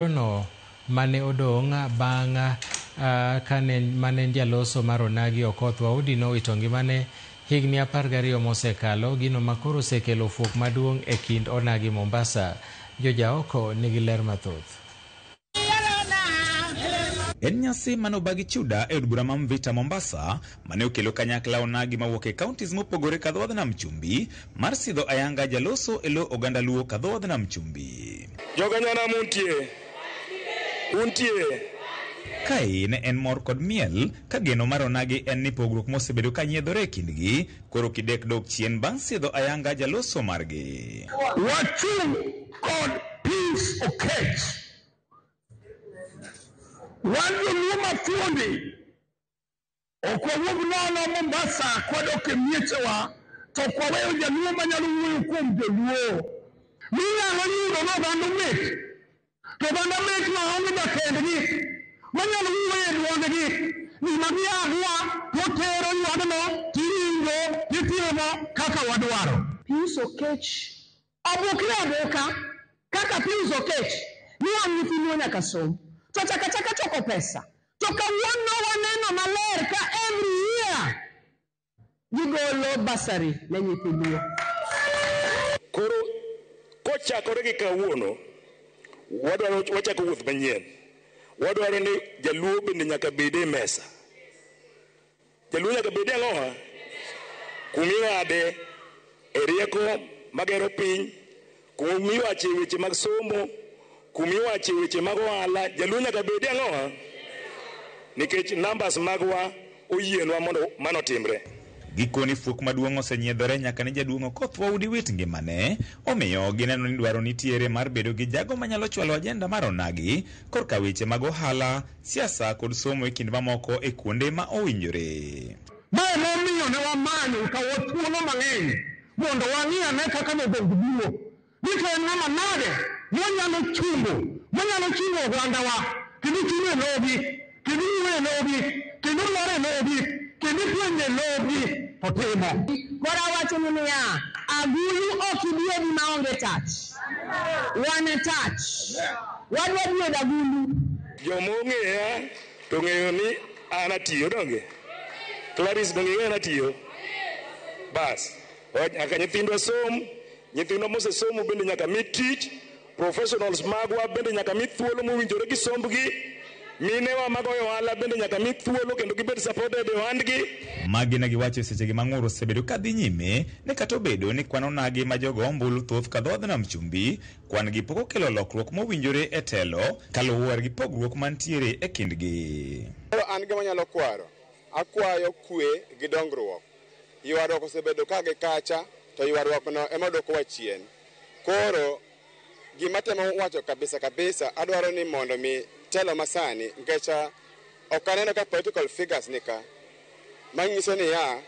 No mane odong' bang' kane mane jaloso mar Onagi Okoth Waudi nowito ngimane higni 12 mosekalo, gino makoro osekelo fuok maduong' e kind Onagi Mombasa. Jojaoko nigi ler mathoth. En nyasi mane obagi chuda e od bura ma Mvita Mombasa mane okelo kanyakla onagi mawuok e counties mopogore ka dho nam chumbi mar sidho ayanga jaloso e lo oganda Luo ka dho nam chumbi. Jokanyanam untie, untie. Kae ne en mor kod miel ka geno mar onagi en ni pogruok mosebedo ka nyiedhore e kindgi koro kidek dok chien bang' sidho ayanga jaloso margi. Wachung' kod Peace Okech. Wan joluo mathuondi ok wawuog nono Mombasa kwadok e miechewa to ok waweyo jaluo manyalo wuoyo kuom joluo. Minyalo yudo ni oganda omet to oganda met maonge jatendgi manyalo wuoyo e duondgi gima giagwa totero ywagno tiwinjo titimo kaka wadwaro. Pius Okech obukre abuka kaka Pius Okech ni wan nyithi Luo nyaka som to chaka chaka choko pesa to kawuono waneno maler ka every year gigolo bursary ne nyithi Luo. Koro kochakore gi kawuono wadwaro wachako wuoth manyien. Wadwaro ni jaluo bende nyaka bed e mesa. Jaluo nyaka bed e ang'owa? Kuming'ade e rieko magero piny, kumiwache weche mag somo, kumiwache weche mag ohala, jaluo nyaka bed e ang'owa? Nikech numbers magwa oyienwa mondo mano otimre. Gikoni fuok maduong' osenyiedhore nyaka ne jaduong' Okoth Waudi wit ngimane, omiyo gineno ni dwaro nitiere mar bedo gi jago manyalo chwalo ajenda mar onagi korka weche mag ohala, siasa kod somo e kind mamoko e kuonde ma owinjore. Ma emomiyo ne wamanyo kawo thuolo mang'eny mondo wang'i ane kaka nogong biro. Ni to en ng'ama nade mwanyalo chungo, mwanyalo chungo ogandawa kendo chung' e logi, kendo wuoyo e logi, kendo lor e logi, kendo puonjo e logi to timo. Koro awacho ni niya, agulu ok ibiedi maonge tach. Wan e tach. Wadwa diedo agulu. Joma ong'eya to ong'eyo ni an atiyo donge? Clarice donge ing'eyo ni atiyo? Bas, nyaka nyithindwa som, nyithindwa mosesomo bende nyaka mi tich, professionals magwa bende nyaka mi thuolo mowinjore gi sombgi, minewa magoyo ohala bende nyaka mi thuolo kendo gibed supported e ohandgi. Magi ne giwacho e sechegi ma ng'ur osebedo ka dhi nyime ni kata obedo ni kwan onagi ma jogo ombulu thoth ka dho nam chumbi, kwan gi pok okelo lokruok mowinjore e telo kaluwore gi pogruok mantiere e kindgi. Koro an gima anyalo kwaro, akwayo kwe gi dongruok. Ywaruok osebedo ka gi kacha to ywaruok no ema dwokowa chien. Koro gima temo wacho kabisa kabisa adwaro ni mondo mi telo masani nikech ok aneno ka political figures ni ka manyiso niya